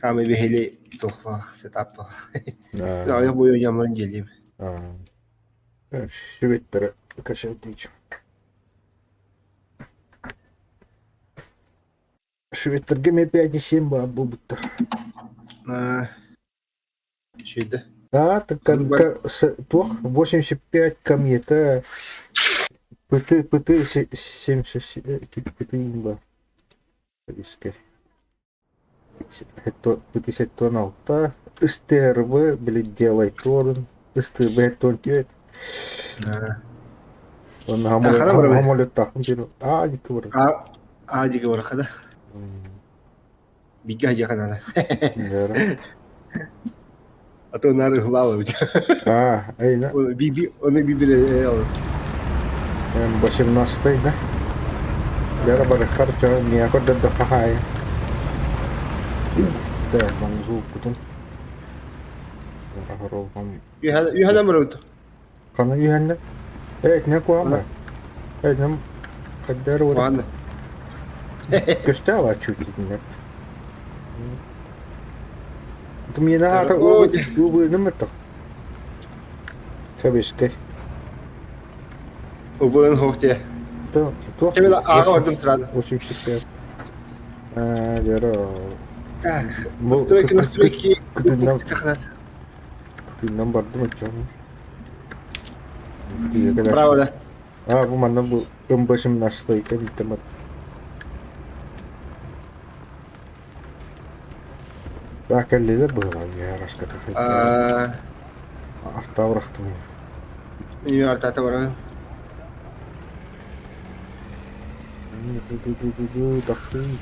Самый веселый туох сетап. Аҕыйах буойу ньаммарын дьиэлиим. Шведтары качать Шведтерге эмиэ 5,7 баар буолбуттар. Үчүгэй А, туох 85 комета ПТ ПТ 77 ПТ ба. Искер. 56 СТРВ, били делай торун, СТБ 49. Он хамолеттахын дин а дики бар. А дики бар хада. Бигэ хадья надо. А то нары глава. А, айна. Биби, он биби 18 да? Лера барыхар чо мия көрдөрдө хахай. Да, маңзу кутун. Үһәнә барыбыт. Хана үһәннә? Э, не куама. Э, не хаддар вот. Ладно. Көстө ала чуть не. Ты мне надо убы нөмөр Кэбистэй. Убуйун хоох дии. Туох Чэ, ааҕа бардым сразу. 85. Аа, дьоро. Так, Бу настройки, настройки. кытыннан кытыннан бардым оччоҕуна. Браво, да. Аа, бу манна бу МБ-17 эбиттэмэт. Да, кэллилэр быһыылаах үөһэ раската Артаабырахтым. Мен артаата баран. Тахсыы.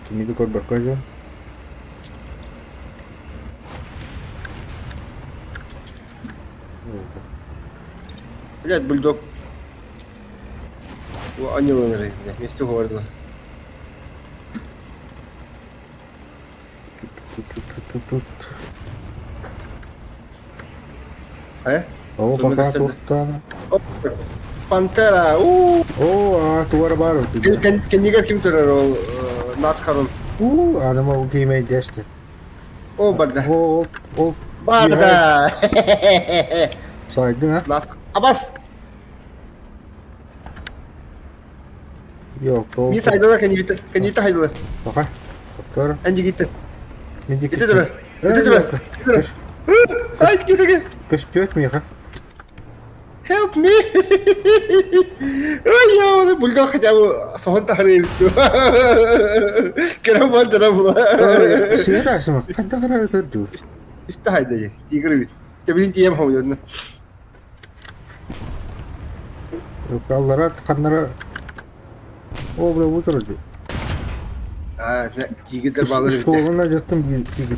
Кими да көрбөккө дьон. Блядь, бульдог. Аниланыры, блядь, вместе говорила. Тут. Э? О, пока туохтаана. Пантера! У! О, а туара баар Кэннигэр ким турар ол Насхарун? У, аныма ол киимэйдээсте. О, барда. О, ол Барда! Сайдың а? Нас Абас! Yok, Ми сайдыла кэннибитэ. Кэннибитэ хайдыла. Пока. Доктор. Энди гитте. Мен Ити тура. Ити тура. Ити тура. Сайт китеге. Көстүөт миэхэ. Help me! Ой, я бульдог хотя бы соһон тахары Керем бандара була. Сыра сымак. Ханта кара көрдү. Истэ хайда тигр бит. Тебин тием хомойдон. Аллара ханнара О, бля, утырды. А, тигрдер балыр бит. Столына жаттым бир тигр.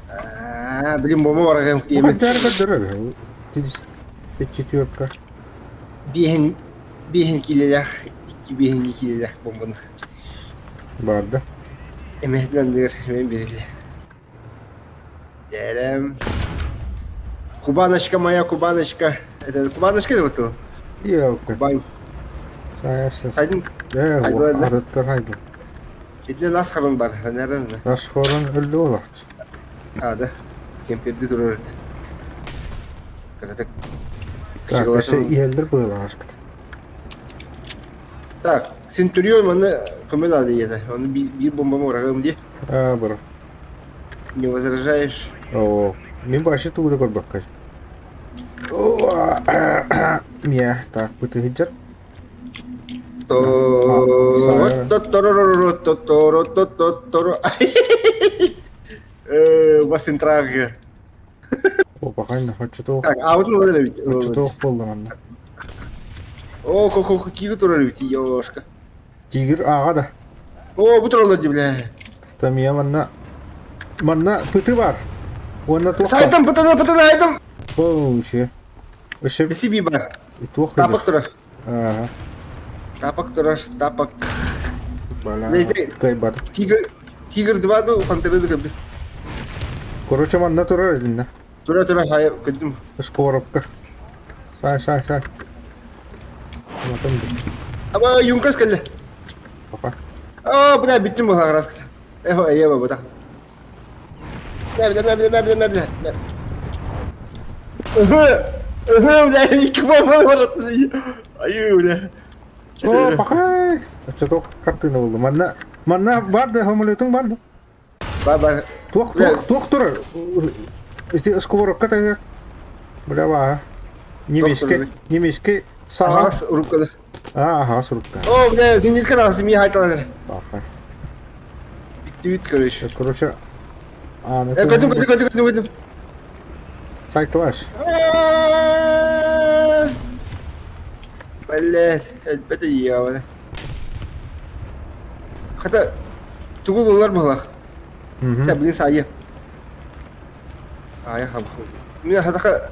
А, блин, бомба барагам тиеме. Ханта көрдөрөр. Четверка. Биһин биһин килелэх, икки биһин килелэх бомбаны. Барда. Эмэһинэн дыр, мен бириле. Дәрем. Кубаночка моя, кубаночка. Это кубаночка это вот? Елка. Кубань. Саясы. Сайдын, Э, Хайдылар, да? арыттар хайды. итинэ нас харан бар, наверное. Нас хорон өллү олар. А, да. Кемперди турар это. Кыратык. Так, өсө иһэллэр быһыылаах Так, Центурион маны көмө надо еді. Оны биир бомбам ураҕым дии. Аа, бара. Не возражаешь? Оо, мин вообще тугу да көрбөккө. Мия, так, бытыһыдьар. Вафентраг. О, пахайна, хочетоох. Так, а вот надо ведь. Хочетоох буолла манна. О, ко тигр турар ведь, ёшка. Тигр ааҕа да. О, бу тураллар дии, бля. Тамия манна. Манна пыты бар. Уонна туох Сайтом, пытана, пытана, айтым. Оу, ще. Өссө Бисиби бар. туох Тапок турар. Ага. Тапок турар, тапок. Бала. Нейде? Кайбат. Тигр, Тигр 2 ду, Пантера ду кэбби. Короче, манна турар илиннэ. Тура, тура, хай, көдүм. Скоропка. Сай, сай, сай. Матан Аба, Юнкерс кэллэ. Пока. О, бля, бүттүм буолар раскыта. Эхо, эйе бабытах. Бля, бля, бля, бля, бля, бля, бля. Бля, икки бомба Айыы, бля. О, пахай! Оччотуох хартыына буллум. Манна, манна бар да самолетуҥ бар да? Бар, бар. Туох, туох, туох турар? Ити сковородка тагар. Бля, баа. Немецкий, немецкий саҕа. Аҕас рубкада. Аа, аҕас рубка. О, бля, зенитка таҕыс мии хайталанар. Пахай. Бүттүбүт, короче. Короче, аны... Көтүм, көтүм, көтүм, көтүм, көтүм. Сайтылаш. Блять, өлбөт ийэҕэ. Хата тугу ылар быһылах. Чэ, билин саайы. Аайа хам. Мин хатака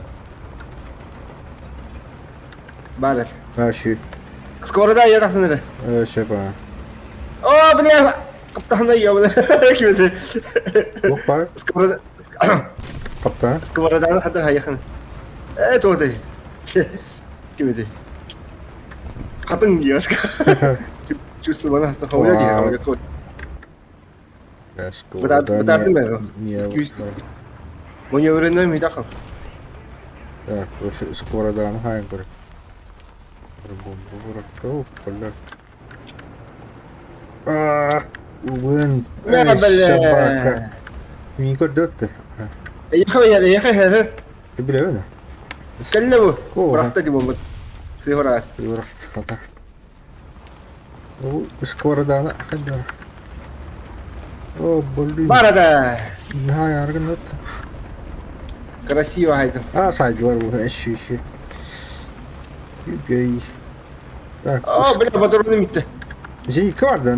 баар эт. Ашы. Скоро да я тахсан эрэ. Шепа. О, бля, каптахна ёбана. Кимете. Туох баар? Сковорода. Капта. Сковороданы хатар хайахан. Э, туотай. Кимете. Хатын девушка. Чувствую, она хавля дии, хавля кот. Бытаардым ээ. Маневренной митахов. Так, сковороданы хайын көрө. Угун собака. Мин көрдөттө. Эйиэхэ эйиэхэ Билэбин. Кэллэ бу. Бырахта ди буолбут. Сыһыраас. Бырахта. Сковороданы хайда. О, блин. Барада. Наһаа аргынат. Красиво хайдым. А, сайдылар бу. Эши, эши. Үгей. Так. О, бля, патроны митте. Зенитка бар да,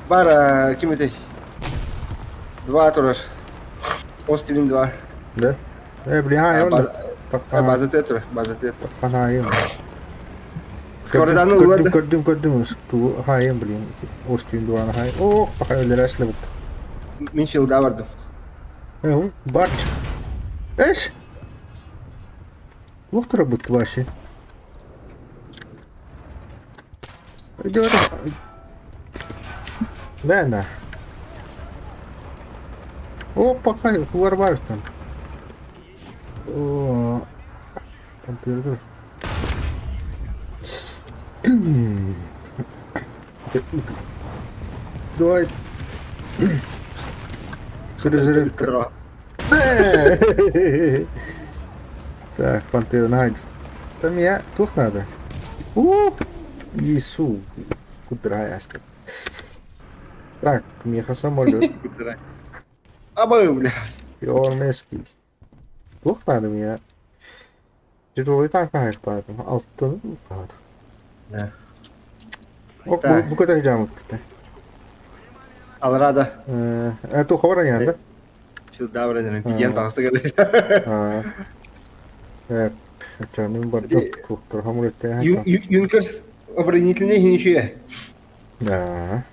Бар, ким этэй? Два турар. Остивин 2. Да? Э, блин, а, он. База тетра, база тетра. Панайым. Сковороданы Көрдүм, көрдүм, көрдүм. Ту хайым, блин. Остивин 2 хай. О, пахай өлөрәсле бут. Мин шилда бардым. Э, бар. Эш. Туох турабыт вообще? Идет. Да, О, пока варвар там. О, компьютер. Давай. Перезарядка. Так, пантера найд. Там я тух надо. О, Иису. Куда Так, меха самолет. Абы, бля. Армейский. Туох надо меня. Тяжелый танк поэтому. Алтын. Да. Ок, бу куда жамык. Алрада. Э, туха баран да? Сюда баран Пидем таҕыста кэлэр. Э, чанын барды куктор хамурette. Юнкерс оборонительный хинишие. Да.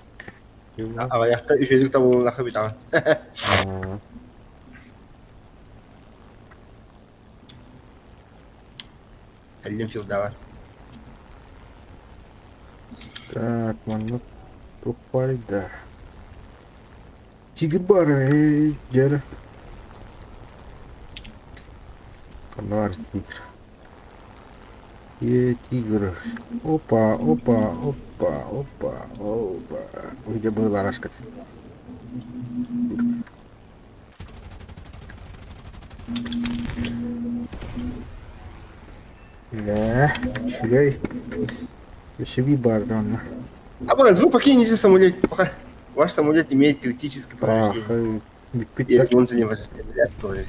Аҕыйахта үчүгэй табыллахы бүтаҕын. Кэллим сюда Так, манна туппай да. Тигр бар, эй, дьэ. Ханна баар тигр? Е, тигр. Опа, опа, опа, опа, опа. Где была раскат? Лээ, үчүгэй. Өссө бар онно. А вы покинете самолет пока. Ваш самолет имеет критическое повреждение. Ах, И он не блядь,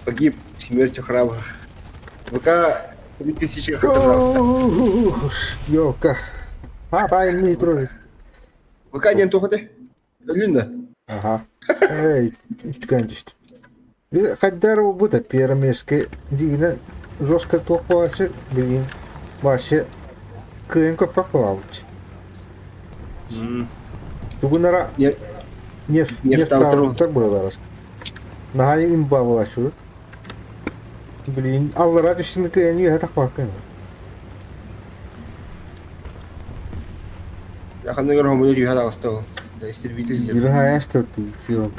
Погиб смертью храбрых. ВК 3000 отобрался. Ёлка. А, не трогай. ВК диэн туох этэй? Өллүн да? Ага. Эй, үткэн түстүм. Хайдар бута первомайскай дигинэ жестко туох буолааччы билигин вообще кыайан көппөх буолаабыт. Тугунара нефть нефть буоларас. Наһаа имба буолааччыбыт. Билигин аллараа түстүн кыайан үөһэ тахпаккын. Ханныгар хомуйа түһэ таҕыста ол. Истребитель Тигры хаайастыр тигр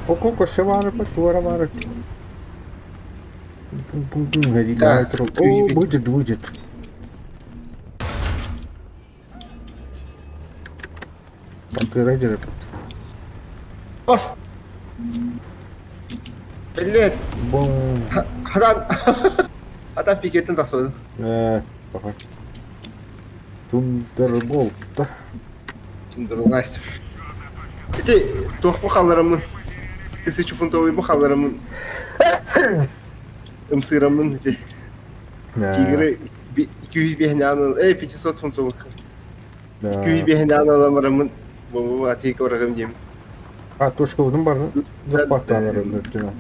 Око көрсө баарыпа туора баар О, будет, будет. Пантера дерепет. Бас! Блядь! Бум. Хадан Хадан пикеттен тахсыбыт. Э, пока. Тундарболт. Тундерлайст. Ити туох бу халлараммын тысячефунтовый бу халлараммын ымсыыраммын ити тигры 205 500 фунтовых 205 аламараммын бу атыыка барарым дием. А, точка бар, баттаанар өлөрдүнө.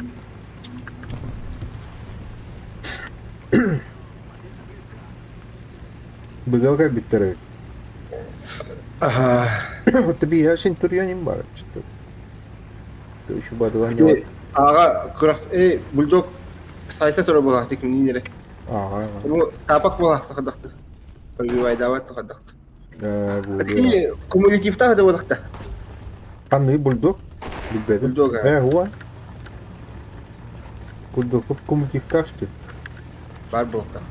Быгал кэлбиттэр эбит. Тебе я Сентурионин бар. Еще бадыган Аға күрәк э бульдог сайса тура буолаахты кимниин эрэ. Ага. Ну тапак буолаахты хадахты. Пробивайдаабат хадахты. Да, Ити кумулятивтаах да буолахта. Ханны бульдог? Билбэтим. Бульдог. Э, хуа. Бульдог кумулятивтаах что Бар буолта.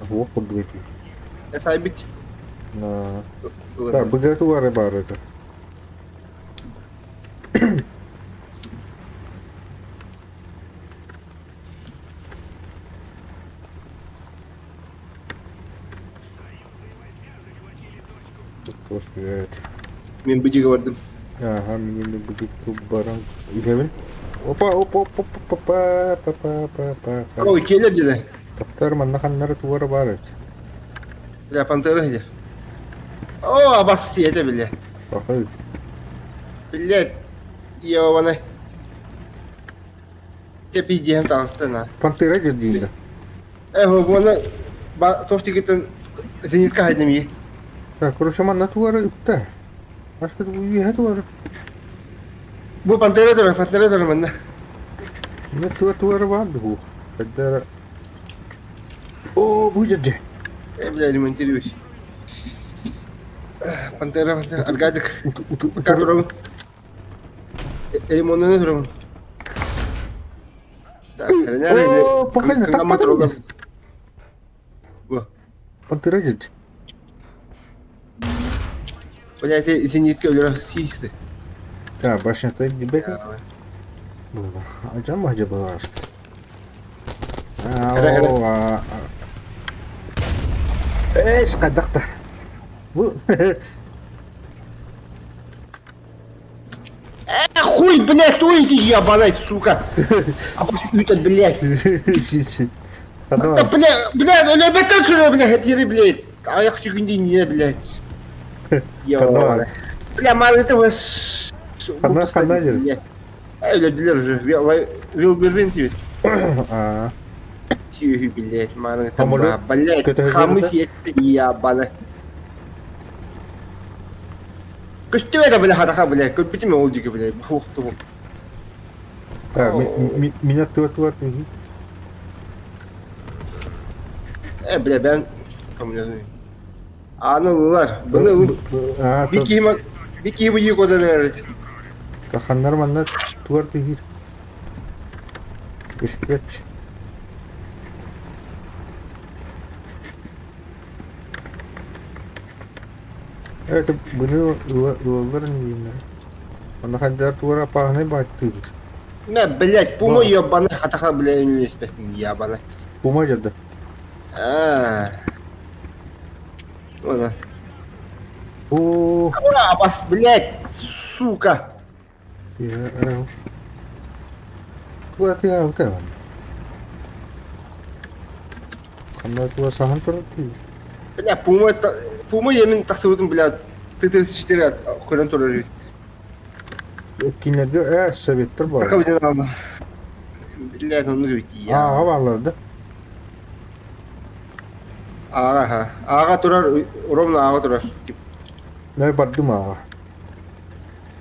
Хуа курдук эти. Сайбит. Да, быгату бары бар это. Просто Мин быдьыга бардым. Ага, мине быдьык баран иһэбин. Опа, опа, опа, опа, па, па, па, па, па. Ой, келер деді. Таптар манна ханнары туара бар эт. Бля, пантера иде. О, абас сиэтэ бile. Бахай. Блядь, ёбаный. Те пиздиэм таҕыстына. Пантера дьэрдиилэ. Э, буона туох тигиттэн зенитка хайдым Так, короче, манна туара ытта. Ашка уйа туара. Бу пантера турар, пантера турар манна. Мне туа туара бар бу. Когда О, будет же. Э, бля, ремонтируюсь. Пантера, пантера, аргадик. Пока турабын. Ремонтunu турабын. Так, О, похоже, так потом. Бу. Пантера дед. Блядь, зенитка өлөрө сиисти. Да, башня то дебек. Ажан махжа бар. ايش قدقته Э, хуй, блядь, кто эти ебаный, сука? А это, блядь. Да, бля, бля, өлөрбөттөн сүрө, бля, хэтири, блядь. Аяк сүгүндей не, блядь. Ебаный. Бля, мал это Хана, хана жер. Өлөрдүлөр уже. Вилбербен тебе. А. Тихо, блядь, маны там, блядь, хамы съедте, ебаный. Көстүбэ да, бля, хадаха, блядь, көрбүтүм ол диги, блядь, хуктугум. Меня туа-туа Э, бля, бен Аны ылар, бұны бик киһи бу кодалар. Каханнар манна туар тигир. Көшпет. Это бұны ылалар не Манна хандар туара пахны баттыр. Мә, блядь, пума ебаный хатаха, бля, университет ебаный. Пума жерде. А. Ладно. О, Ура, бас, блядь, сука. Я. Туа ты аута. Ханна туа сахан турат. Бля, пума пума емен тахсыбытын, бля, Т-34 көрөн турар. Кинерге э советтер бар. Така билен алды. Блядь, onu götü ya. Ага балларды. Ага, ага. Ага турар, ровно ага турар. Мен бардым ага.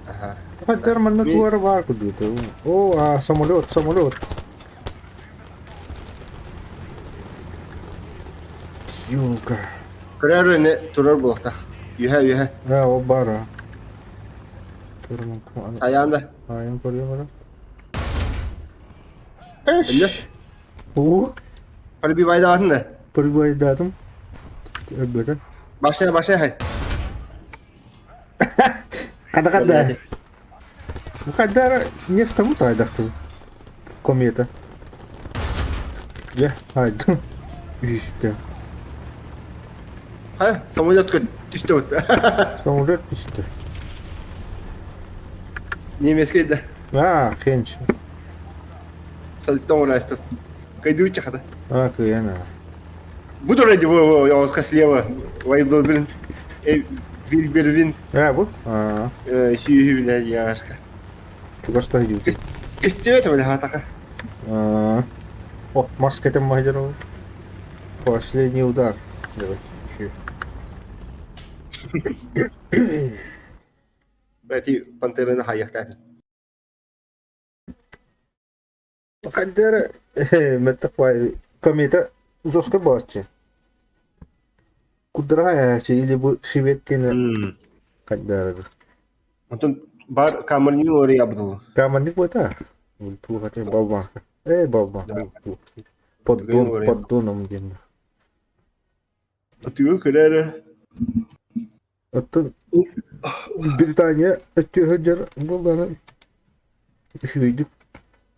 Ага. Хаттар манна туар бар кудута. О, а самолет, самолет. Юлка. Көрөр ини турар буолуохтаах. Үһэ үһэ. Ээ, ол баар аа. Сайаан да. Айан көрүөм эрэ. Өллө. Эш! Уу, Пробивайдаатын да. прибайдаатым. Өлбөтө. Башня башня хай. Хада хада. Хадара нефть тому тайдахтын. Комета. Дьэ, айдым. Үстэ. Ха, самолет түстэ вот. Самолет түстэ. Немецкий да. А, хенч. Сальтом растет. Кайдуча хата. А, кыяна. Буду ради во, я вас слева. Вайбервин. Вильбервин. А, бу? А. Сүүһү билэр яашка. Чугас идут. Көстүбэт бile хатака. А. О, маска там махерова. Последний удар. Давай, еще. Бәти пантераны хайяктаатын. Хаддара мөлтөх баай комета жестко буолааччы. Кудраайааччы или бу шведкини хайдара Онтон бар камернин ория будулу. Камерник буолта. Туох этэ болбанка. Ээ болбанка. Поддон поддоном диэн. Атыгы көрөр. Оттон Британия өттү сылдьар буоллаҕына үчүгэйдик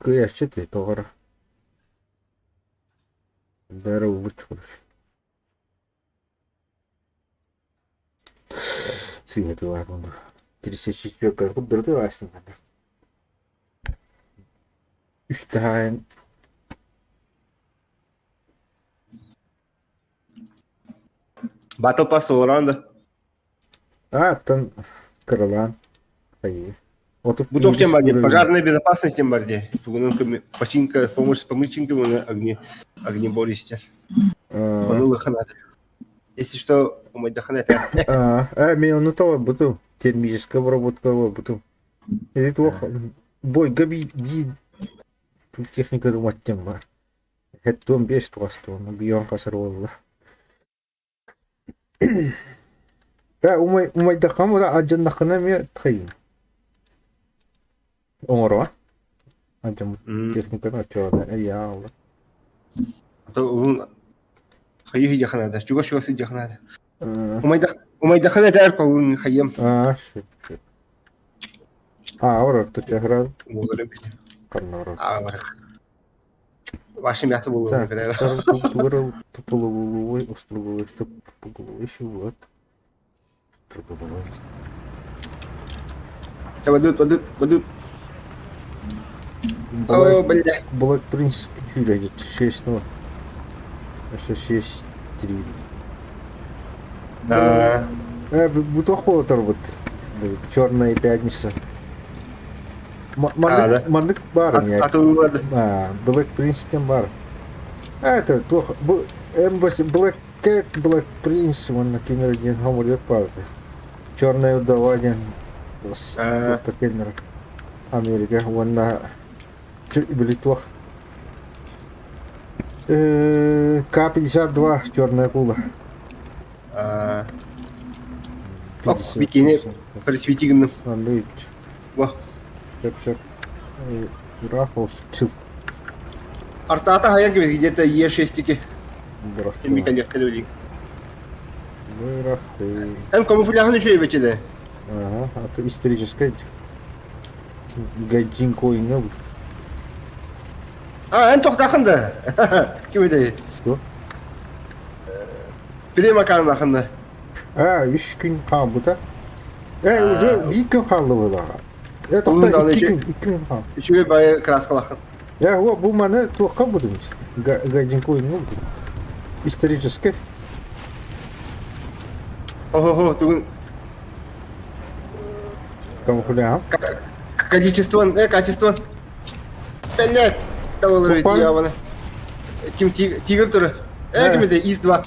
кыайааччы этэ тоҕо эрэ. Бары ылбыт Сыыһа тылаатым 34 курдары тылаастым Үстэһээн Battle Pass толорон да. Ааттан кыралаан хайыы. Бу туох диэн бар дии, пожарная безопасность диэн бар дии. Тугунан көмө починка, помощь с помычинкой уонна огне, огнебористер. Ону ылыахха наада. Если что, умайдахына этэ. Аа, мен ону толорбутум. Термическая обработка буолбутум. Ити туох бойга биир техника думаттем бар. Хэттуон биэс туҕастуон бион хасар буолла. Ээ умай умайдаххам ура алдьаннаххына эмиэ тхайын. Оҥоруо. Алдьаммыт техниканы оччоҕуна ыйаалла. А улун хайыы сыдьыахха наада, чугас-чугас сыдьыахха наада. Умайдах умайдаххына этээр колун хайыам. Аа, сөп сөп. Аа, орорто чахрал. Ханна Аа, Ваше мясо было Так, тугуру устругу вот. Падут, падут, падут. О, бля. Black Prince күүрэ 6-0. Өссө 6-3. Да. Бу туох буолар Черная пятница. Маннык, маннык баар эмиэ. Атыллады. Black Prince диэн баар. Это туох бу Black Cat, Black Prince уонна ким эрэ диэн хомуруйар баар этэ. Черная вдова диэн кэллэр Америка уонна били туох К-52 черная акула. Бикини присвети гынным. Анды Во. Сөп сөп. Ыраах ол чыл. Артаата хайан кебе где-то Е6-тики. Кемикалиякка билигин. Бырахты. Эн камуфляжын үчүгэй бэчилэ. Ага, а то историческая гаджин коина бут. А, эн тохтаахын да. Ким этэй? Что? Према карнахын да. А, үс күн хаалбыта. Э, уже биир күн хаалла быһыылааҕа. Э, тохто, икки күн, икки күн хаал. Үчүгэй баайы краскалахын. Э, о, бу маны туохха будум? Гаджин коина бут. Историческая. Ого, тугун Камуфляж. Количество, качество. Блять, того дьявола. Ким тигр туры. Э, ким это ИС-2.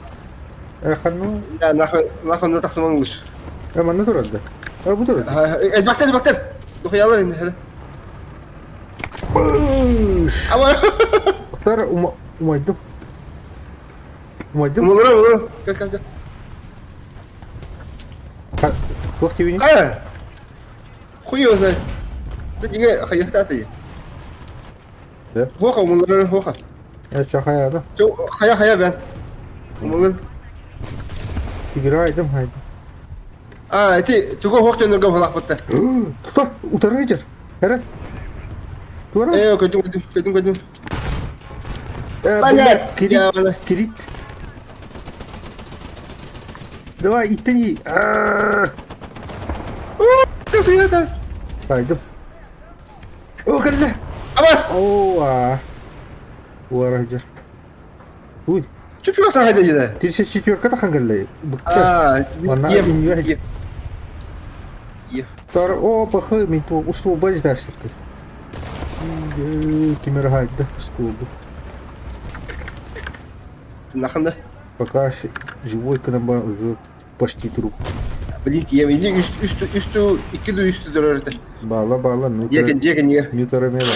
Э, ханну. Да, нахуй, нахуй на тахсыман лучше. Э, манна турар да. Э, бу турар. Элбахтар, элбахтар. Духуялар инде. Ама. Тар умайдым. Умайдым. Умулара, умулара. Кэл, кэл, кэл. Туох диибиний? Хайа! Хуй его знает. Да дьиҥэ хайыахтаатый? Да? Хуоха умулларар хуоха. Э, чо хайа да? Чо хайа хайа бэн. Умуллар. Играйдым хайдым. А, эти тугу хуох дьоннорго быһалаахпытта. Тута, утары дьэр. Эрэ. Туора. Э, көтүм көтүм көтүм көтүм. Э, Блядь, Кирит, я Кирит. Давай, иттени. Хайдым. О, кэллэ. Абас! О, Уара дьэр. Уй. Чүп-чүгас аҕай дьэ. 34 тахан кэллэ. А, Манна ем. Тар о пахы мин ту устуба ждашты. Кимер хайда устуба. Наханда. Пока живой канаба уже почти труп. Блин, ем или үстü үстü үстü iki de үстü dörörte. Бала бала ну. Жекен жекен не. Мютарамела.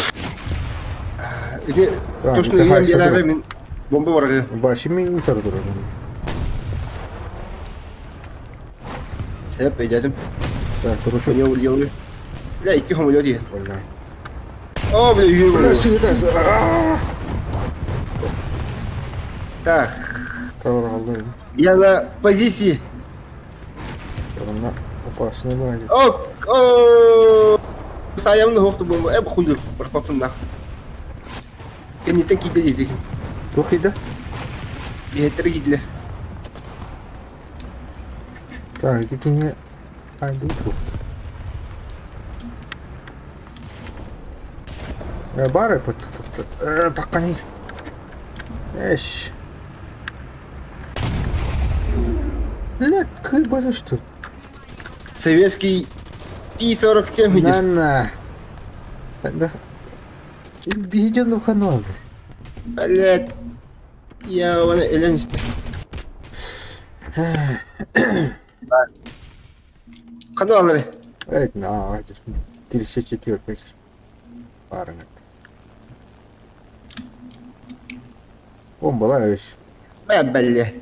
Ити точно ем биэрээри мин бомба барга. Баши мин утар турар. Сеп эдедим. Так, короче. Не ульялы. Бля, икки хомолё дии. Бля. О, бля, Бля, үйү. сыгыта. Так. Тавар Я на позиции. Онно опасный баҕайы. О, о, Саайамны суох бомба. Э, хуй, барпаппын нах. Кэнниттэн киирдэ диэтигин. Туох киирдэ? Биһэттэрэ киирдилэр. Так, ити кини айдуу Э, бары таххани. Эш. Бля, кыйбата что? Советский Пи-47 видишь? На-на. Да. Биһи хануал. Блядь. Я вон элен Ханна алары. Эт на, 34 Барыңат. Бомбалар эш. Бә бәлле.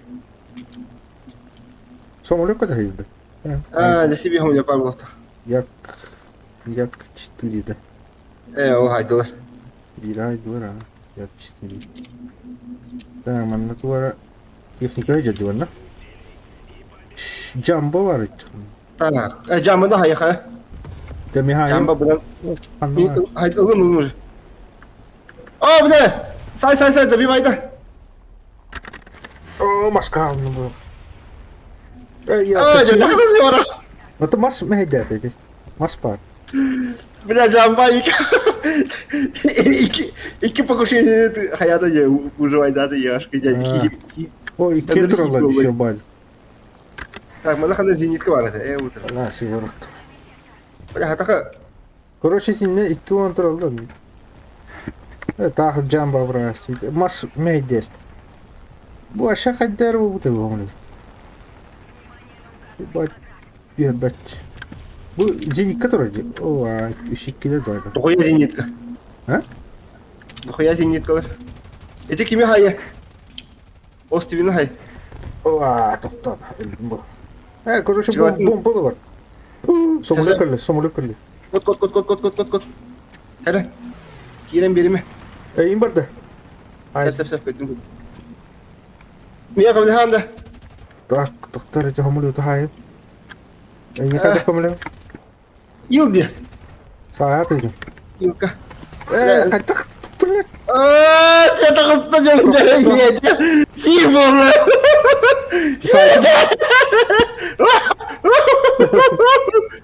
Самолет кайда? А, да себе хомля пар булта. Як як 4 да. Э, ол хайдылар. Биир айдылар а. Як 4. Так, манна туара техника дьадыбанна. Жамбо бар. Так, э, жамбы хайха. Демиха. Жамбы будан. Хайд ылым ылым уже. О, бля! Сай, сай, сай, добивай да. О, маска ну. Э, я. А, я Это мас мэйдэ Мас бар. Бля, жамба iki iki iki покушение хаята я уживайдады яшка дядя. Ой, икки туралар еще бар. Так, мана хана зенитка бар это. Э, утро. На, сигар. Бля, хатака. Короче, синне икки он туралар. Э, тах жамба брас. Мас мэйдест. Бу аша хаддар бу бу бу. Бат. Бат. Бу зенитка турар. О, а үсиккилер бар. Дохуя зенитка. А? Дохуя зениткалар. Эти кими хайа? Остивина хай. О, а, тоқтон. Э, короче, бомба бар. Самолет кэллэ, самолет кэллэ. Кот, кот, кот, кот, кот, кот, кот, кот. Хара. Киирэн биэримэ. Э, им барда. Сеп, сеп, сеп, көттүм. Мия кабылханда. Так, доктор, эти самолеты хай. Э, не хотят самолет. Илди. Саа, ты. Илка. Э, хотя, блядь. А, это господи, Символ.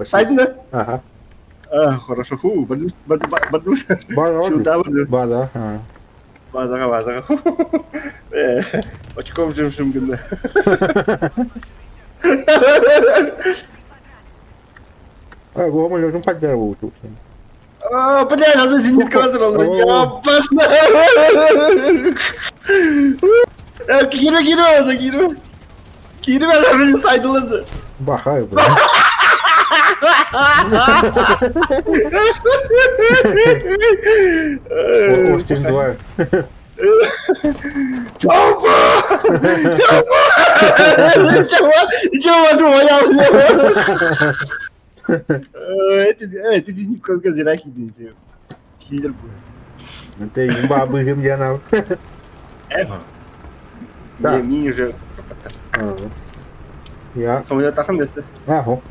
Сайдна? Ага. А, хорошо. Фу, баду, баду, баду. Бада, Сюда, баду. Бада, а. Базаға, базаға. Э, очком жымшым гында. А, бу самолетын кайда бу? А, блядь, аны зенитка алды. Я Э, кире кире алды, кире. Кире мен сайдыланды. Бахай, бу. Остин 2. Чопа! Чопа! Чопа! Чопа! Это не казирахи, Киллер будет. Это бабыгым диэн Да. Мин уже Я. Самолет десе. Ахо.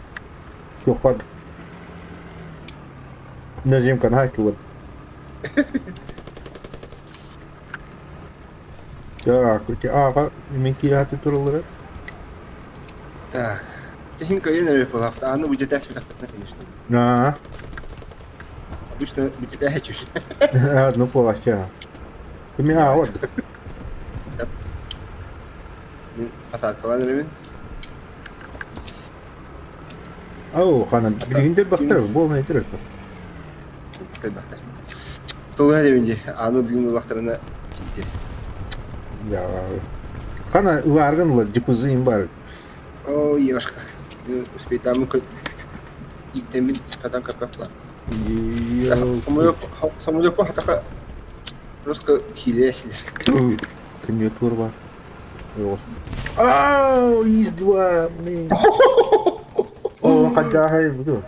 Суохпар. Назимка наһаа кыбын. Так, ити ааҕа мин киэһэ тураллара. Так. Техника я была. А ну будет конечно. Аа. Обычно будет чуть. Ну полоща. Мин ааҕа Мин посадкалан эрэбин. Ау, ханан билигин бахтар, буолмай турар. Бахтар. Толуга дебин ди. Аны билин улахтарына пиздец. Я. Хана уларгын ла жипузын бар. О, ешка. Успейтамын кө иттемин катан капкапла. Самолет хатака руско хилесилер. Кемге тур бар. Ау, из два, блин. О, хадда буду.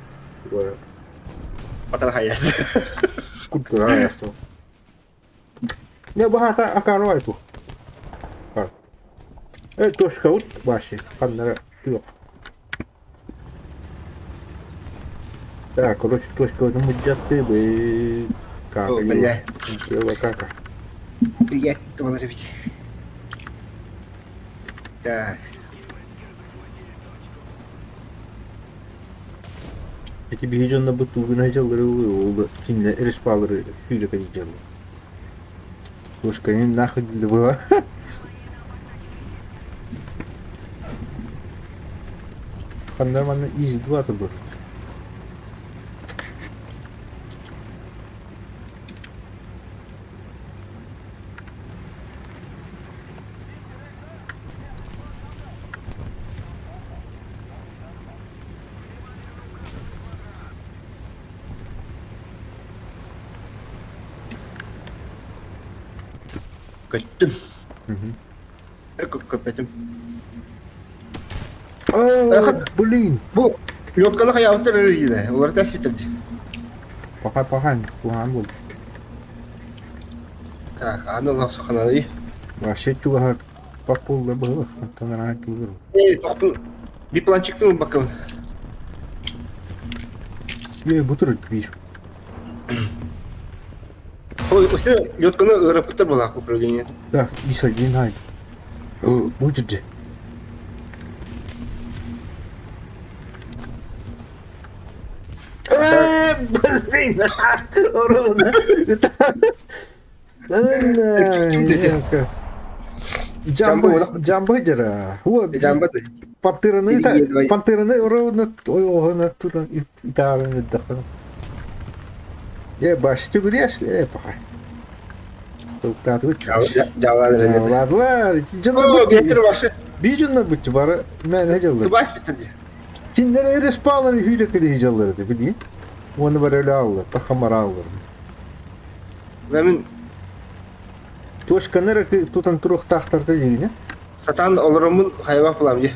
Батар хаяс. Культура ясто. Не баха акарвай ту. Э, точка ут баши. Ханнара туох. Так, короче, точка ну муджатты бы. Кака. Бля. Кака. Блять, доллар ведь. Так. Эти биһи бутугун хажаллары ол кинилэр респалары сүүрэ кадиджаллар. Слушай, нахуй было. Ханнарманна из 2 турбор. Көттүм. Көппөтүм. О, блин. Бу лётканы хаябыттар эрийдэ. Олар тэспиттер. Паха пахан, куһаан был. Так, аны лахсахананы. Вообще чугаһар папулла было, танара чугар. Э, тохтун. Би планчиктын бакын. Е, бутыр бир. Ой, өсө лётканы ырыпыттар была управление. Так, ис один хай. О, будет. Э, блин, ровно. Джамбо, джамбо дера. Джамбо. Пантыраны, пантыраны ровно, ой, ой, туран и тарын даха. Е, баш, ты гуляешь, э, пока. Ладлар, Бижунна бут бары мен хеҗаллар. Сыбас битте. Киндер эрес палар хүйрек хеҗаллар дип били. Оны бар эле аллар, тахамар аллар. Мен Тошканыр тутан турух тахтарда дигине. Сатан олорумун хайвак булам ди.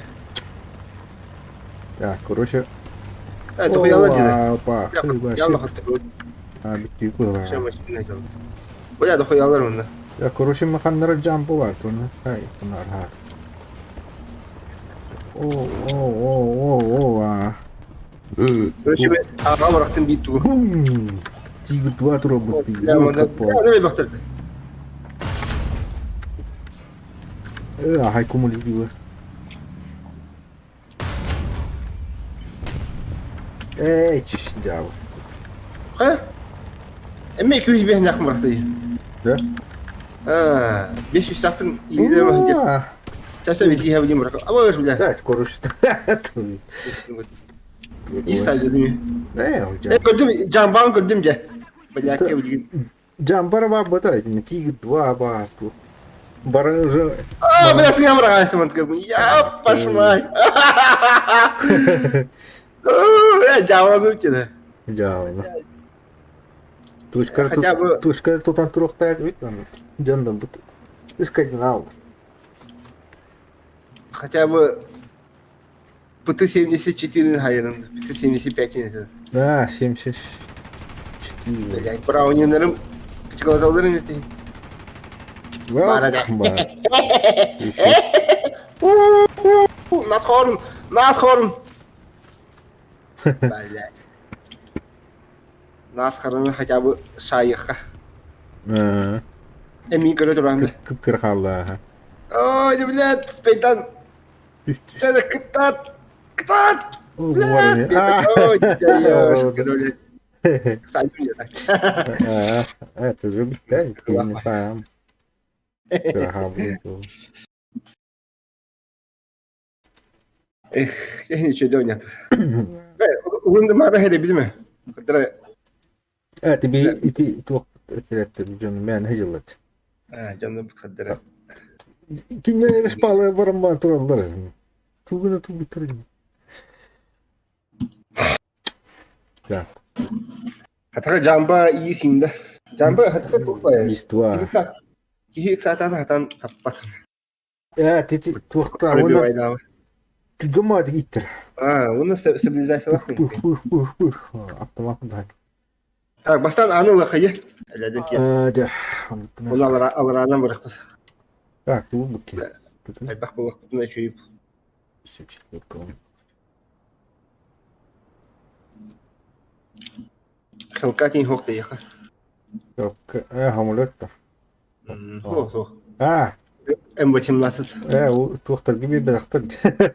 Так, короче. Э, тохуялар диде. Опа. Ялла хатты. А, битти кула. Бля, дохуялар онда. Я, короче, маханнар джампу бар, туна. Ай, тунар ха. О, о, о, о, о, а. Короче, мен ага барактын бит тугу. Бум! Тигр два тура бут. Не бактыр. Э, хай кумули дива. Эй, чиш, дявол. Ха? Эме 205 якын баракты. Да? А, 500 сапын илдер ма. Сәсә бит иһә билим барак. Аба өш бля. Да, короче. И дедим. Э, Э, көрдүм, жамбан көрдүм же. Бля, ке билген. Джамбар ба бата, тигр два ба. Бара уже. А, бля, сиңа барак айсым. Я пошмай. Бля, жаба көптеді. Жаба. Точка тут, точка тут антурохтар бит. Жандан бут. Скандинав. Хотя бы ПТ-74 хайырым, ПТ-75 Да, 74. Блядь, браунинерым чоколаталарын эти. Бара Бар. Насхорн! Насхорн! Блядь. Насхорны хотя бы шайыхка. Эмиин көрө туран. Кып-кыр хаалла. Ой, блядь, спейтан. Кытат! Кытат! Блядь! Ой, блядь. Это же, блядь, не сам. Эх, я ничего нет. Угун мара хере билме. Кытара. Э, тебе ити туох этилеттер дьон мээн хыдьыллат. А, дьону бутхаддара. Кинилэр спалы бараммаан тураллар. Тугуна тугуттар. Так. Хатака жамба иисинде. Жамба хатака тупая. Иства. Киһи ыксаатаан хатан таппат. Э, тити туохта уонна түгэмаадык иттер. А, уонна стабилизациялах. Автомат да. Так, бастан аны лахайы. Әләден ки. Дьэ. Оны алараанан барахпыт. Так, бу букки. Айбах булахпытына чуйуп. Хелкатин хох тайаха. Э, хамулетта. Хох, хох. А. М18. Э, туохтарга биэрбэтэхтэр.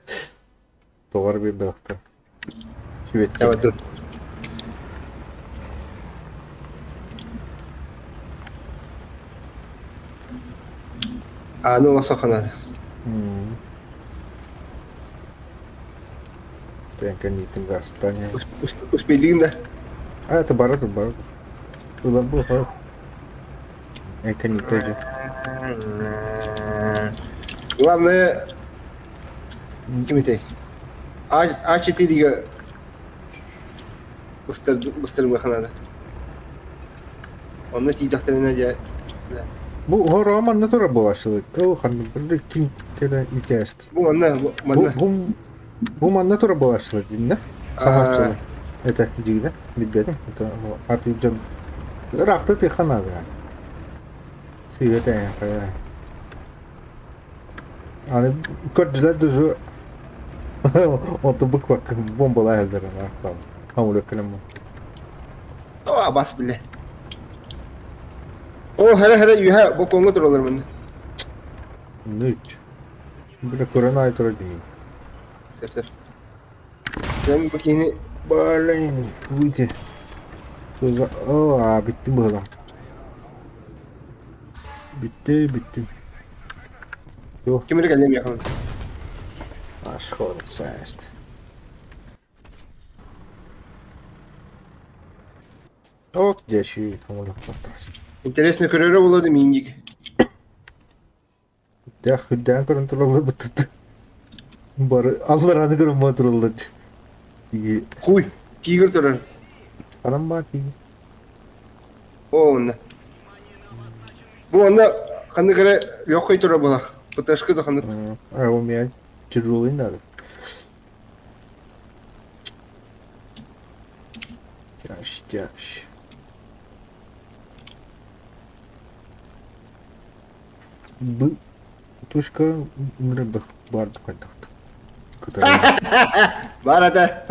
Тоҕор биэрбэтэхтэр. Сүбэттэр. Аны олохсоххунаат. Тэнкэнниитин гастане. Успейдигин да? А, это бара тут, бара тут. Туда был, бара. Энкэнниитэ Главное, кимитэй? А4-ге устарымыха надо. Онно тиийдэхтэринэ дьэ Бу хороҕо манна турар буолааччылар. Ол ханна били ким кэлэ итээст. Бу манна манна. Бу, бу манна турар буолааччылар диннэ. Саҥааччылар. Это дигинэ билбэтим. Это аты дьон ыраахта тыха наада. Сыыта Аны көрдүлэр да Онтон буквакка бомбалаа сылдьар Хамулек кэлэн О, бас биле. О, хара хара үһэ балкоҥҥа тураллар манна. Нүч. Бile көрөн аай турар дии. Сөп сөп. Sen bu киһини Блин, выйти. О, а, бүттүм быһыылаах. Бүттү, бүттүм. Туох? Ким эрэ кэллэ миэхэ. Ашхор сааст. Ок, дьэ, Интересно көрөрө буолуо да миинньик. Дьэ, үрдээн көрөн тураллар быттыт. Бары алларааны көрөн тураллар. Хуй, тигр турар. Ханан баар тигр? О, онно. Бу онно ханнык эрэ легкой турар буолар. ПТшка да ханнык. А у меня тяжелый надо. Тяжь, тяжь. Б точка мрб бар хайдах. Бар ата.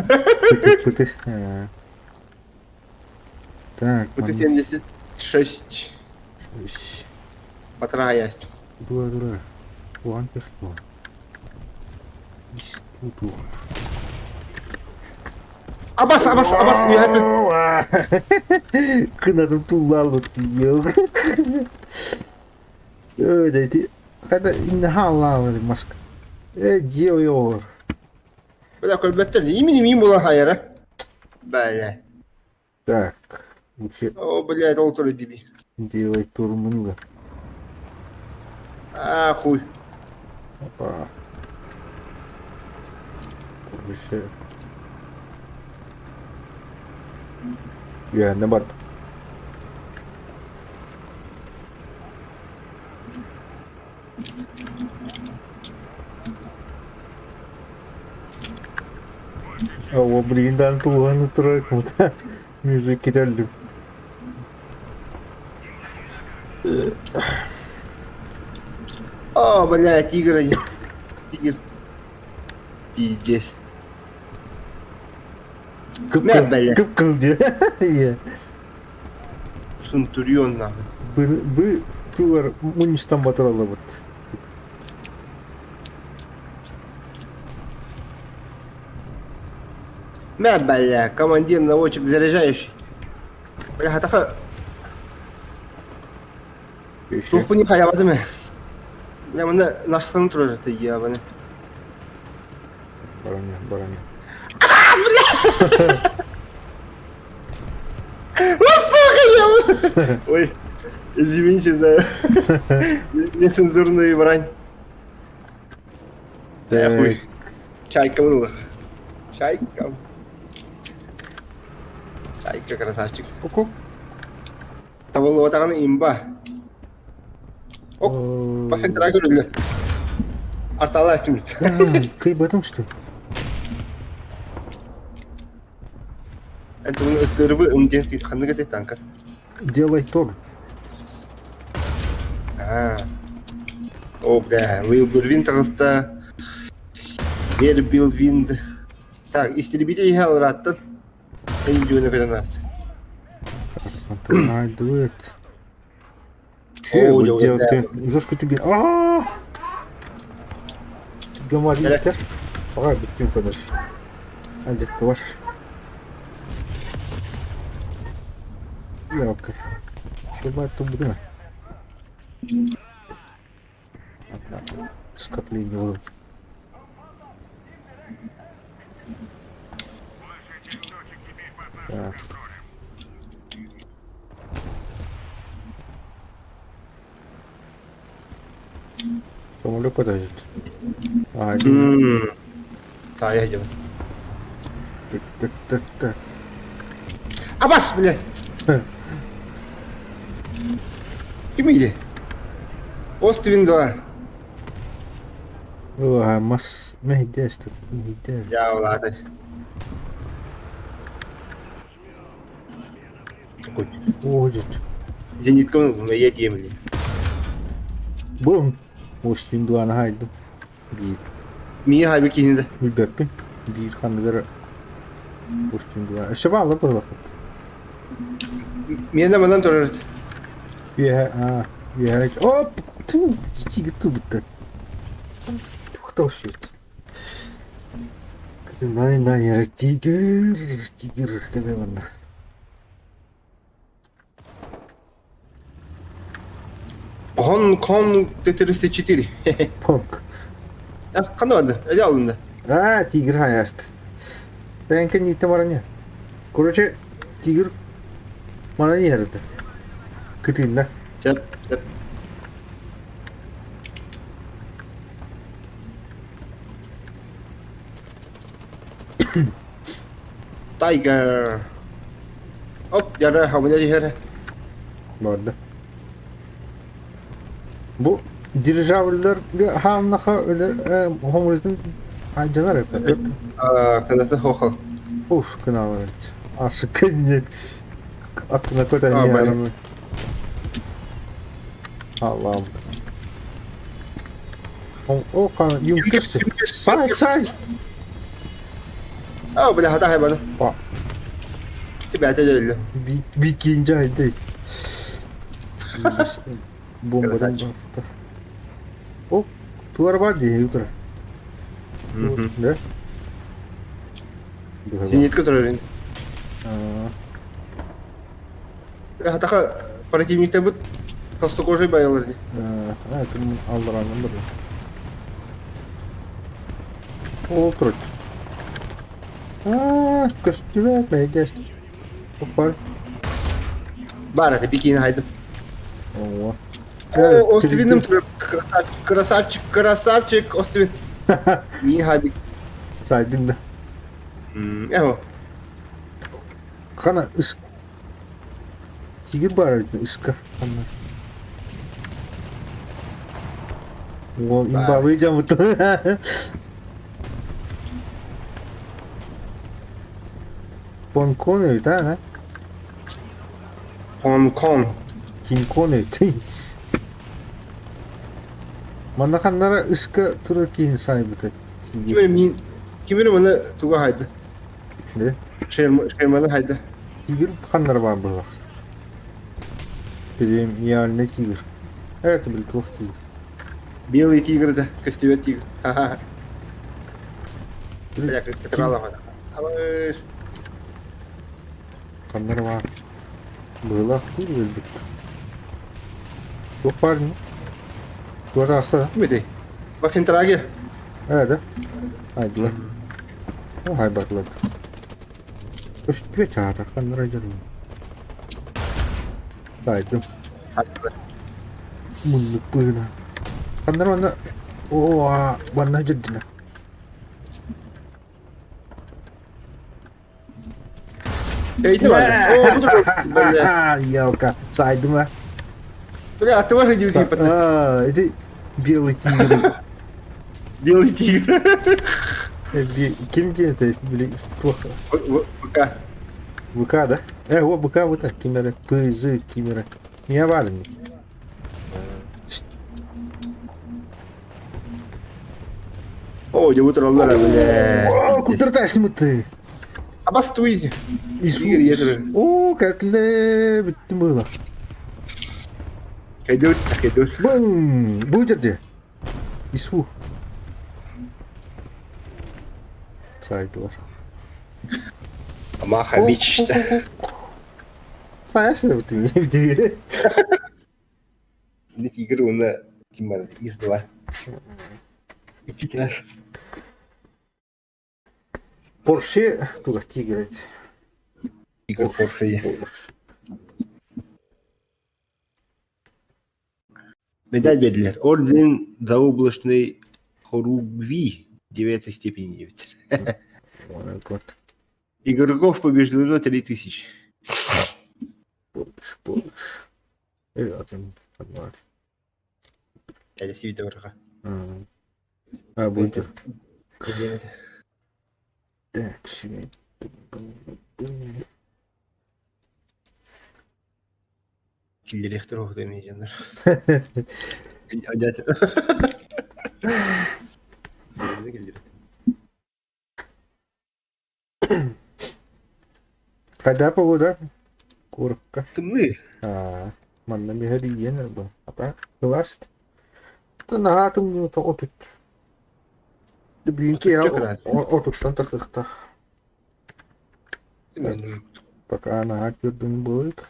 Пыты. Так. Пыты 76. Патра есть. Дура, дура. Уан пешло. Туту. Абас, абас, абас, үөһэттэн. Кынатым туллаалбыт тиийиэх. Өө, дьэ ити хата иннэ хааллаабыт маска. Э, дьиэ ойоҕор. Бля, көрбөттөр. Имени миин буолан хайара. Бля. Так, вообще О, блядь, ол турар диби. делай турмунга. А, хуй. Опа. Вообще. Үөһэннэ барда. О, блин, дан тулуһан турар кута. Мюзик китерлим. О, бля, тигр, тигр. Пиздец. Мэ, бля. Кып-кыл дии. Центурион нахуй. Бы, бы туар мунньустан батыралабыт. Мэ, бля, командир наводчик заряжающий. Бля, хатаха. Туохпун хайабатым ээ. Бля, манна наштан турар это ебаный. Бараня, бараня. Ну, сука, я... Ой, извините за нецензурную брань. Да хуй. Чайка было. Чайка. Чайка, красавчик. Ку-ку. Табыллыбатаҕына имба. Ок, пафентра көрүллэ. Артала эстимит. Кыйбатым что? Это ыстырыбы ымден ханнык этэй танка. Делай тор. А. О, бля, Уилбур таҕыста. Вербил Винд. Так, истребитель иһэ алрааттан. Эйдүүнү көрөн аас. Дуэт. Че делать? Жестко тебе. А! Гамаритер. Пора битин подальше. А здесь ваш. Ялка. Шибать тут буду. Скопление вот. Так. Самолет подойдет. А, один. Да, я иду. Так, так, так, так. Абас, бля! Ким иди? Оствин 2. Ой, мас мэһийдээс мэһийдээ. Дьэ, улаата. Уходит. Зенитка я темли. Бум. Остин дуана хайдым. Биир. Мия хайбы киһини да. Билбэппин. Биир ханныгар Остин дуана. Өссө баалла быһылахпыт. Миэнэ манан турар. Үөһэ, аа, үөһэ. Оп! Ту, тигр тубутта. Кто успеет? Най най тигр, тигр, кэбэ манна. Гонконг Т-34. Понг. Ханна барда? Эдэ алында. А, тигр хайаст. Тэнкэ ниитэ бараня. Короче, тигр манан иһэр этэ. Кытыынна. Сөп, сөп. Tiger. Оп, яра, хабыня иһэр. Барда. Бу дирижабльларга хаалнаха өлөр хомурутун айдьанар эппэт. Кынаты хохол. Уф, кынаалар эбит. Асыкка аттына көтөн иһэр. Аллам. О, қан юнкерс. Сай, сай. Оо, бля, хата хайбаны. Тебя өллө. Бикинжа айдай. Бомбадан бапта. О, туар бар дии утра. Да? Зенитка турар. Хатаха противниктер бут толстокожий байылар дии. А, это алларанын бір. Ол тұрады. А, көстүбэт, мэйдэс. Опар. Бар это бикини хайдым. О. О, Оствиным красавчик, красавчик, красавчик, Оствин. Не хаби. Сайдын да. Эво. Хана ыс. Тиги бар иска. Хана. Имбалыы дьоммут. Бонкон эбит а? Хонконг. Кинг-Кон эбит. Манна ханнара ыска турар киһини сайбыта. Ким мин ким маны туга хайды? Шерманы хайды. Тигр ханнара бар была. Премиальный тигр. Это был туох тигр. Белый тигр да, көстүбэт тигр. Ха-ха. Бля, кытыралама. Абыш. Ханнара бар. Быһыылаах тигр өлбүт. Туох баар ини? Туора аста да? Ким этэй? Бафентраги. Ээ да. Айдылар. Хайбатылар. Көстүбэт аата ханнара дьарым. Таайдым. Муннук быһына. Ханнара манна оо манна дьэрдинэ. Эйди бар. О, буду. Елка, сайдым а. Бля, а ты можешь иди А, это белый тигр. Белый тигр. Ким диэн это плохо. ВК. ВК, да? О, БК вот так, кимера. ПЗ, кимера. Не аварный. О, дьэ утураллар, бля. Кутурташнымы ты? Абастуй. Иисус. О, кәтле бүттім было. Кайдут, кайдут. Бум! Бу жерде. Ису. Сайдылар. Маха мечта. Саясың бүттім. Не тигр, уна ким бар? Из-2. Икки тираж. Порше туга тигр. Тигр Порше. Медаль бердилэр. Орден заоблачной хоругви девятой степени. Игроков побеждено 3000. Больше, больше. Или один, Дядя Сивита врага. А, будет. Так, Киллерехтер оһута эмиэ дьоннор. Дядя. Когда погода? Курка. Тымныы. А, манна миһэрийиэн эрбэ. Ата, кыласт. Наһаа тымныыта отут. Блинки отуттан тахсыахтаах. Пока наһаа түрдүн буолук.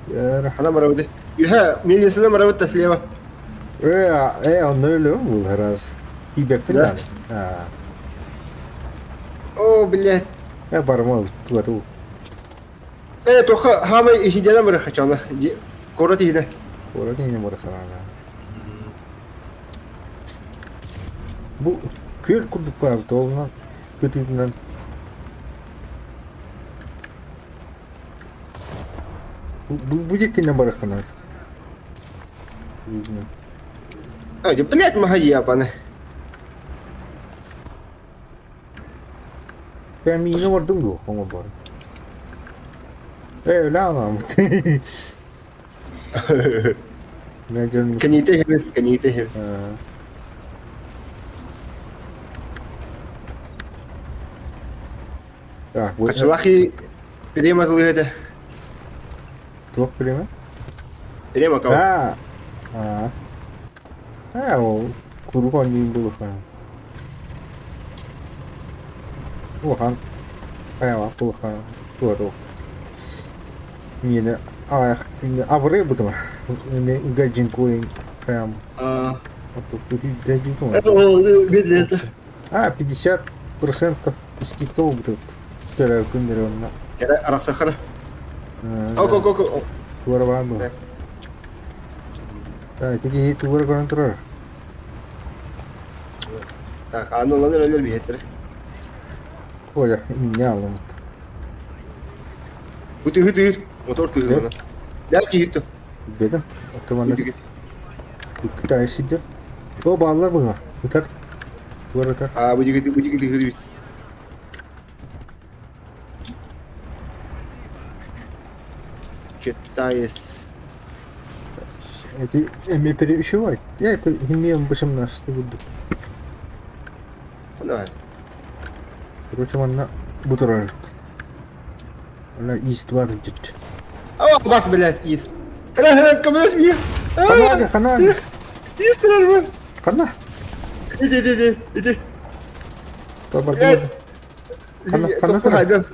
Хана барабыт. Үһэ, милициядан барабыт да слева. Э, э, онно өлөм бул раз. Тиибэппин Да? да. О, блядь. Э, барма туату. Э, тоха хамай иһидена бары хачана. Куорат иһинэ. Куорат иһинэ бары хараана. Бу күөл курдук барабыт олунан кытыытынан бу бу диэкинэн барахханар. А, блядь, маха ебаный. Прям миини оҥордуҥ дуо оҥорбору? Ээ, өлө аламмыт. Кэниитэ иһэбин, кэниитэ иһэбин. Так, бу Хачылахи према тылыһа туох билимэ? Према кого? А, а, а, ол куруук оонньуун буолуохтаах. Улахан хайалаах улахан туора миэнэ аҕыйах абырыйбытым гаджинкуин прям А, гаджинку а 50% скидка будет вторая күннэр онно Арахсахара. Ок, ок, ок. туора баар буолар ити киһи туора көрөн турар Так, аны олан эрэлэр биһэттэрэ. Оля инньэ аламмыт Бу тыһы тыыр, мотор тыһы. Я киһи. Билбэтим. Оттон манна Китай сидер. О, бааллар быһа. Ытар. Туор ытар. А, бу дигити хырыбит. Китаец. Эти эми перешивай. Я это имеем 18 буду. Давай. Короче, манна бутурар. Она ист бар дит. А, бас, блядь, ист. Хра-хра, кому смех? Канага, канага. Ист, хра Хана. Иди, иди, иди, иди. Блядь. Хана, хана тура.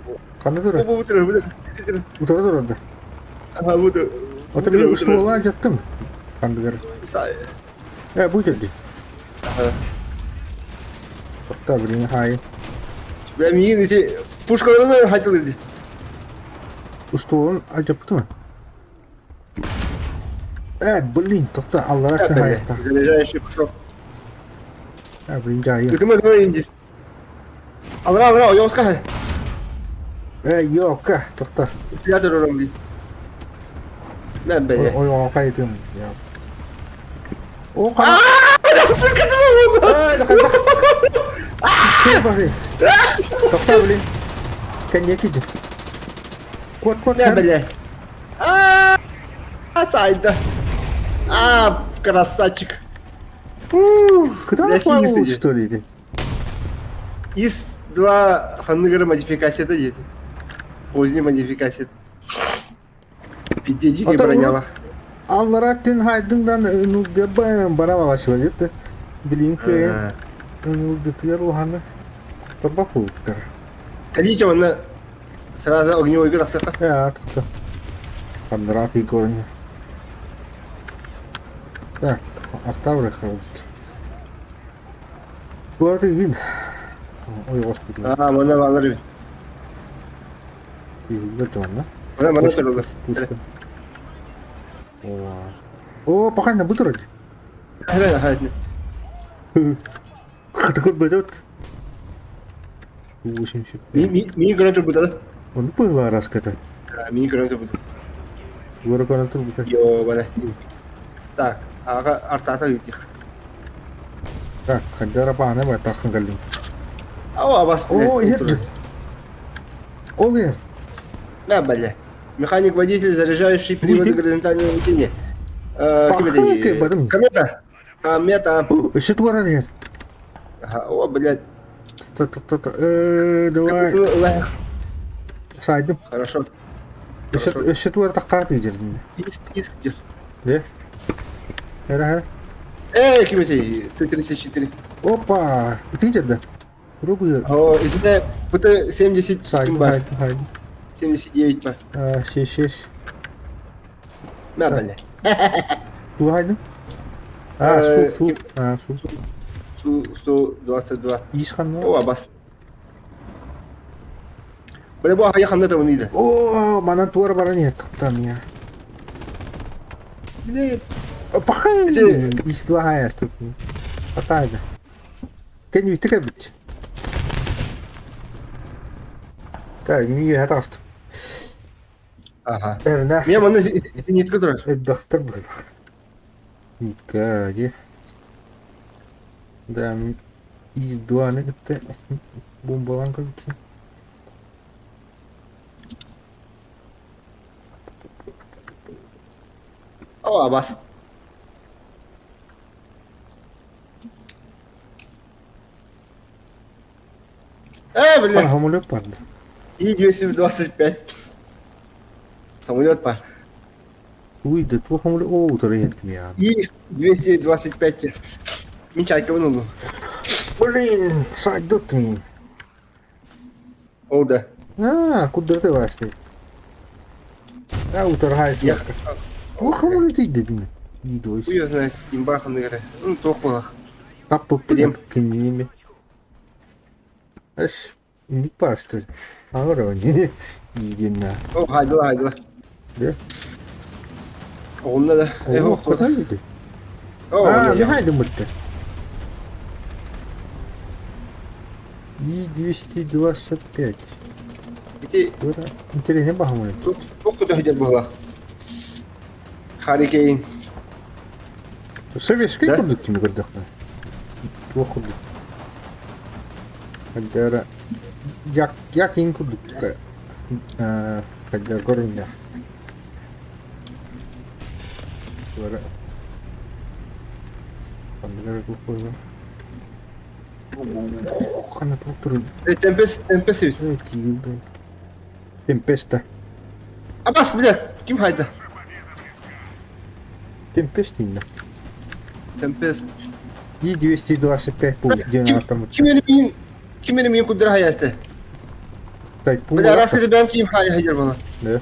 Хана тура. Бу утра, бу Утра тура да. Ага, буду. Ото мен устуола жаттым. Хандыгар. Э, бу жерди. Ага. Сотта, блин, хай. Бля, миин ити пушкаларына хайтыл иди. Устуолун алдьаппытым. Э, блин, тоқта, аллара хайта. Заряжающий пушок. Э, блин, жайы. Ытыма давай инди. Алра, алра, ойоска. Э, ёка, тоқта. Театр оромди. Мә, бля. Ой, ой, қайтым. О, қара. Тоқта, блин. Коньяк иди. Кот, кот, Мә, бля. А, сайда. А, красавчик. Куда он что ли? Из два ханныгара модификация это дети. Поздняя модификация. Пиздец, дикая броняла. Аллараттын хайдыңдан нулдебаем баравалачыла деді. Блин, кыйын. Нулдытыгар улаханы. Торба кулуктар. Кадича онна сразу огневой тахсаха. Э, тохто. Хандрат корни. Так, Артавры халыт. Туарды гин. Ой, господи. А, мана балар. Бит. Мана мана турулар. О, пока на бутыры. Такой бедет. 85. Мини гранату бутада. Он пыла раската. Мини гранату бутада. Гора гранату бутада. Йо, бана. Так, ага, артата үтих. Так, хадара паана ба тахын галлин. Ау, абас. О, ер. Ол ер. На, бля. Механик-водитель, заряжающий приводы горизонтального ведения. Комета. Комета. Еще туара ер. Ага, о, блядь. Давай. Сайдым. Хорошо. Еще туара таққат жердин. Иск, иск, дер. Де? Хера, Эй, кимете, Т-34. Опа, ты жерде. Пробую. О, это ПТ-70 Сайдым, хайдым, хайдым. 79 па. Шеш, шеш. На, бля. Ту хайдым. А, су, су. А, су. Су 122. Исхан. О, абас. Бля, бу ая ханда там иде. О, манан туара баран нет, там я. Блядь. Пахай, из два хая тут. Атайда. Кен ви бит. Так, не хатаст. Ага. Эрна. Мен маны зенитка турар. Элбэхтер быһылах. Нитка, де. Да, из два ны кытта бомбалан көрбүтүн. О, абас. Э, бля. Самолет барды. И 225. Самолет бар. Уй, да туох самолет о утары етким я. И 225. Мин чайка вынулу. Блин, сайдут мин. Ол да. А, куда ты ласты? А, утаргай Я. Туох самолет идет. Идой. Хуй знает, имба ханныгары. Ну, туох болах. Таппы Билем. кинеми. Аш, не пар, что ли? Ағыр, не, не, О, хайдыла, хайдыла. Да? Оғымда да. О, куда иди? О, А, не хайды мытты. И 225. Ити Интересно, бағамын. туох куда хидер болах. Харри Кейн. Советскай Да? курдук кими көрдөхпүнэ. Туох курдук. Хайдара як якин курдук хайда көрүннэ. Ханныгар туох Ханна туох турун? Темпес, Темпес эбит. Темпеста. Абас, бля, ким хайда? Темпест инна. Темпест. И-225 пул диэн Ким эни мин ким эни мин кудра хаясты? Тайпун. Бля, раз это бэм ким хая хайдер была. Да.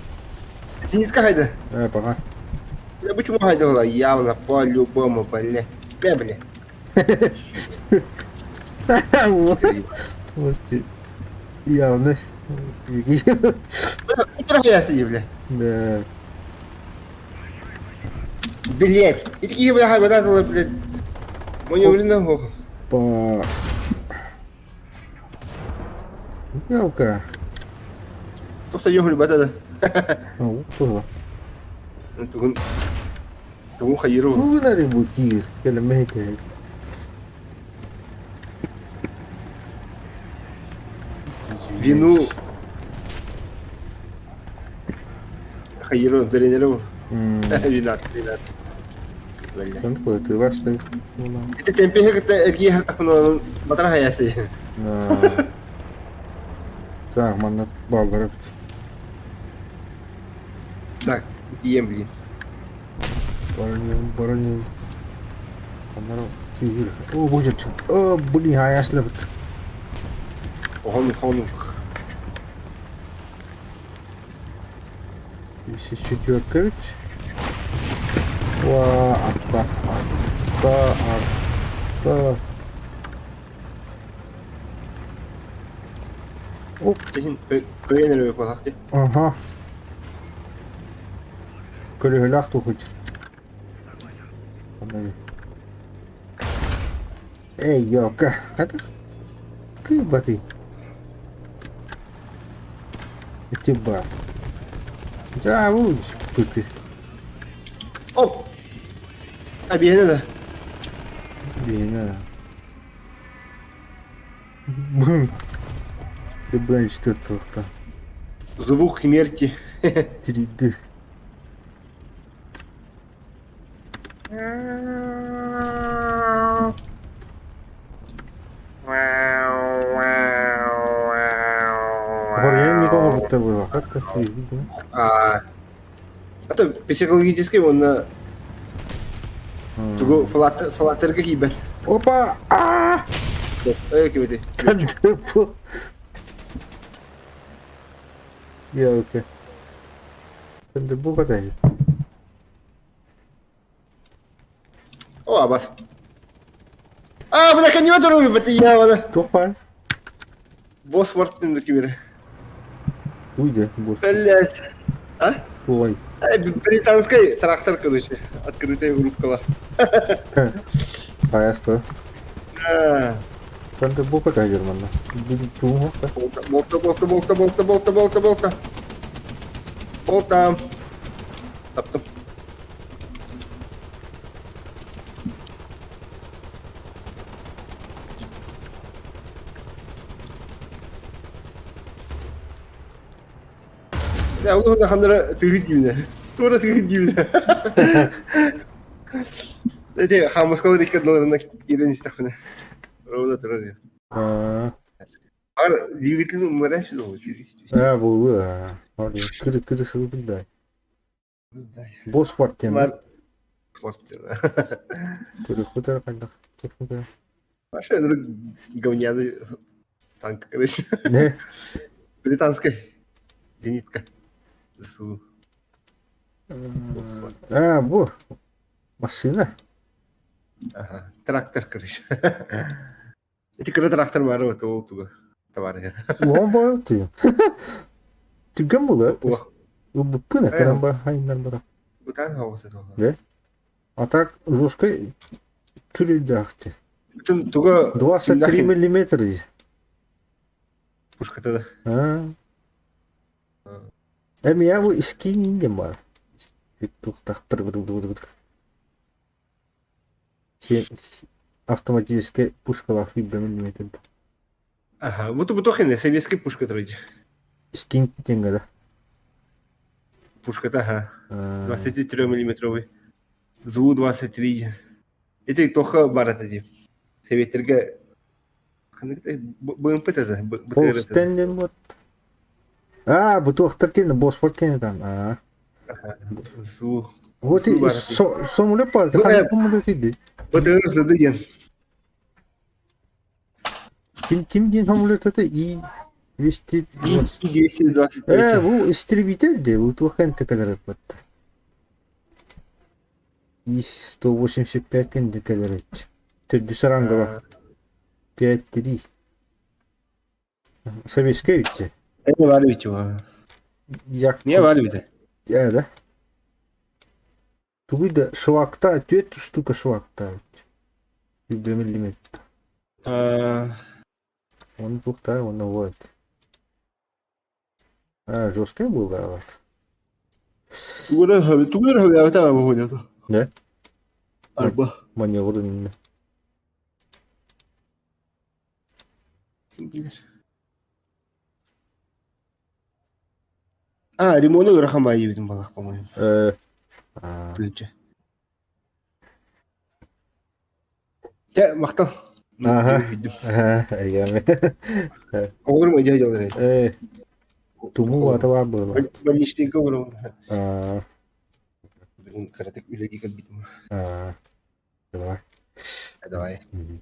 Зенитка хайда. Э, пока. Я почему хайда была? Явно, по-любому, бля. Бля, бля. Слушайте, явно. Кудра хаясты, бля. Да. Блять. И такие, бля, хай, бля, блядь. Мне урина По... Ялка. Тоқта йохур бата Ну, было. да. Тугун тугун хайыру. Ну, вы бутир. Кэлэмэйтэй. Вину хайыру бэринэру. Винат, винат. Бля. Сон такой, ты ваш ты. Ити темпеһи кытта эргиэ хартахпын батара хайасы. Так, манна баллары. Так, тиийэн блин. Баранин, баранин. Аннара тиийир. О, будет. О, блин, хайаслабыт. Хонук, хонук. Четверка ведь. Ва, арта, арта, арта. Оп. Кыйын эрэ буолахты. Ага. Көрүһүлээх тухуч. Эй, ёлка. Это кыбаты. Эти ба. Да, лучше пыты. Оп! Обидно, да? Блин, Бум. Ты, блин, что то Звук смерти. 3D. Я не помогу было. Как это видно? А, это психологический он тугу фалатерга киибэт. Опа! А! Эй, кибети. Елки. Тандербол опять. О, абас. А, бля, конема туру бит я Топа. Босс вартын кибер. Уйди, босс. Блять. А? Ой. Британский трактор, короче. Открытая рубкала. Саясты. Тандербол какая германна? Болта, болта, болта, болта, болта, болта, болта. Болта. Таптым. Я улуһун ханнара тыгы диибинэ. Туора тыгы диибинэ. Эти хамыскалы икки одноларына киирэн истэхпинэ. Ровно турар диye. Ар двигатель умараш А, бу, кыры кыры сылбын да. Босс квартира. Квартира. Кыры кутар кайдах. Маша, говняный танк, короче. Не. Британская зенитка. ЗСУ. А, бу. Машина. Ага. Трактор, короче. Эти кыра трактор бары вот ол туга. Товары. Уон бо ты. Түгэн була. Улах. Убуппына карамба хайнар бара. Бутан хауса туга. Да? А так жестко түрүдәхти. Бүтүн туга 23 миллиметра. Пушката да. А. Эми я бу искин бар. Туохтаах Автоматическай пушкалаах сүүрбэ миллиметр. Ага, вот бу советский пушка вроде. Скин теңгада. Пушка-то, ага. 23 миллиметровый. ЗУ-23. Ити тоха бар это ди. Советтерге БМП это, Полстенден вот. А, бу туохтар кини, Босфор кини там. А. ЗУ. Вот и самолет бар, самолет иди. БТР деген. Ким ким диэн самолет это И 220. 225. Э, бу истребитель де, бу туох кэнтэ кэлэр эппэт. И 185 кэнтэ кэлэр Төрдүс рангова. 5-3. Советская ведь. Не валите его. Як... Не валите. Я, да? Тугуй да швакта, түөрт штука швакта. 1 миллиметр. Он туохтай, он вот. А, жесткая была вот. Тугу эрэ Да? Арба. Маневр именно. А, ремону ыарахан баайы балах, по-моему. Ключи. Чэ, махтал. Ага. Ага, Оҕолорум өйдөө дьаллар Э, тумуу ата баар буолла. Больничныйга олорон. Аа, Бүгүн кыратык үлэлии кэлбитим. аа, давай. Давай. Мгм.